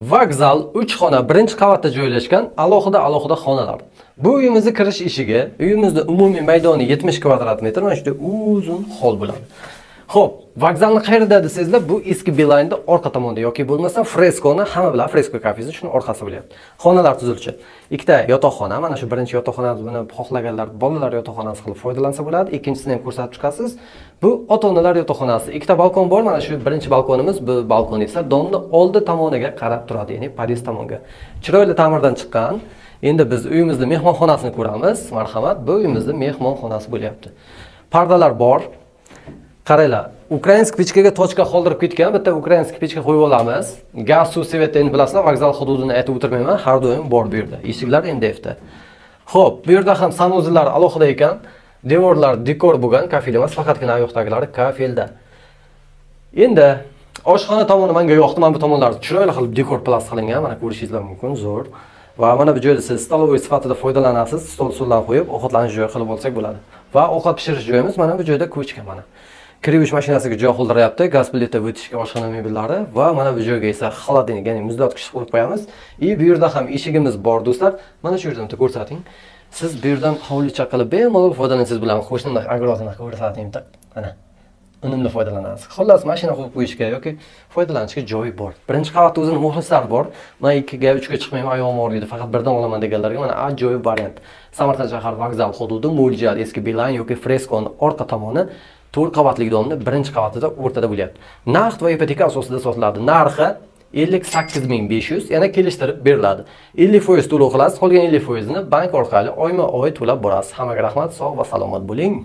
Vokzal 3 xona, birinchi qavatda joylashgan, alohida alohida xonalar. Bu uyimizni kirish eshigi, uyimizni umumiy maydoni 70 kvadrat metr, mana shunday uzun hol bo'ladi. Xo'p, vokzalni qayerda desangizlar, bu eski Beeline'da orqa tomonda yoki bo'lmasa Freskoni, hamma biladi, Fresko kafesi shuni orqasi bo'lyapti. Xonalar tuzilishi. Ikkita yotoqxona, mana shu birinchi yotoqxonamiz, buni xohlaganlar bolalar yotoqxonasi qilib foydalansa bo'ladi. Ikkinchisini ham ko'rsatib chiqasiz. Bu ota-onalar yotoqxonasi. Ikkita balkon bor, mana shu birinchi balkonimiz, bu balkon esa domni oldi tomoniga qarab turadi, ya'ni pod'ezd tomonga. Chiroyli ta'mirdan chiqqan. Endi biz uyimizni mehmonxonasini ko'ramiz. Marhamat, bu uyimizni mehmonxonasi bo'lyapti. Pardalar bor. Qaranglar, ukrainskiy pechkaga tochka qoldirib ketgan, bitta ukrainskiy pechka qo'yib olamiz. Gaz, suv, svetni endi bilasizlar, vokzal hududini aytib o'tirmayman, har doim bor bu yerda. Eshiklar MDFda. Xo'p, bu yerda ham sanuzellar alohida ekan. Devorlar dekor bo'lgan, kafel emas, faqatgina oyoqdagilari kafelda. Endi oshxona tomoni menga yoqdi, mana bu tomonlar chiroyli qilib dekor plas qilingan, mana ko'rishingizlar mumkin, zo'r. Va mana bu joyda siz stolovoy sifatida foydalanasiz, stol stullar qo'yib, ovqatlanish joyi qilib olsak bo'ladi. Va ovqat pishirish joyimiz mana bu joyda ko'chgan mana. Kir yuvish mashinasiga joy qoldiryapti, gaz plita o'tishga oshxona mebellari va mana bu joyga esa xolodilnik, ya'ni muzlatgich qo'yib qo'yamiz. И bu yerda ham eshigimiz bor do'stlar. Mana shu yerdan bitta ko'rsating. Siz bu yerdan hovlicha qilib bemalol foydalansangiz bo'ladi. Qo'shnilar agrodini ko'rsating bitta. Mana unumli foydalanasiz. Xullas, mashina qo'yib qo'yishga yoki foydalanishga joy bor. Birinchi qavatda o'zini muxlislari bor. Men 2ga, 3ga chiqmayman, oyog'im og'riydi, faqat birdan olaman deganlarga mana ajoyib variant. Samarqand shahar vokzal hududi, Mo'ljal, eski Beeline yoki Freskoni orqa tomoni 4 qavatli domni birinchi qavatida o'rtada bo'lyapti. Naqd va ipoteka asosida sotiladi. Narxi 58 500, yana kelishtirib beriladi. 50% to'lov qilasiz, qolgan 50%ni bank orqali oyma-oy to'lab borasiz. Hammaga rahmat, sog' va salomat bo'ling.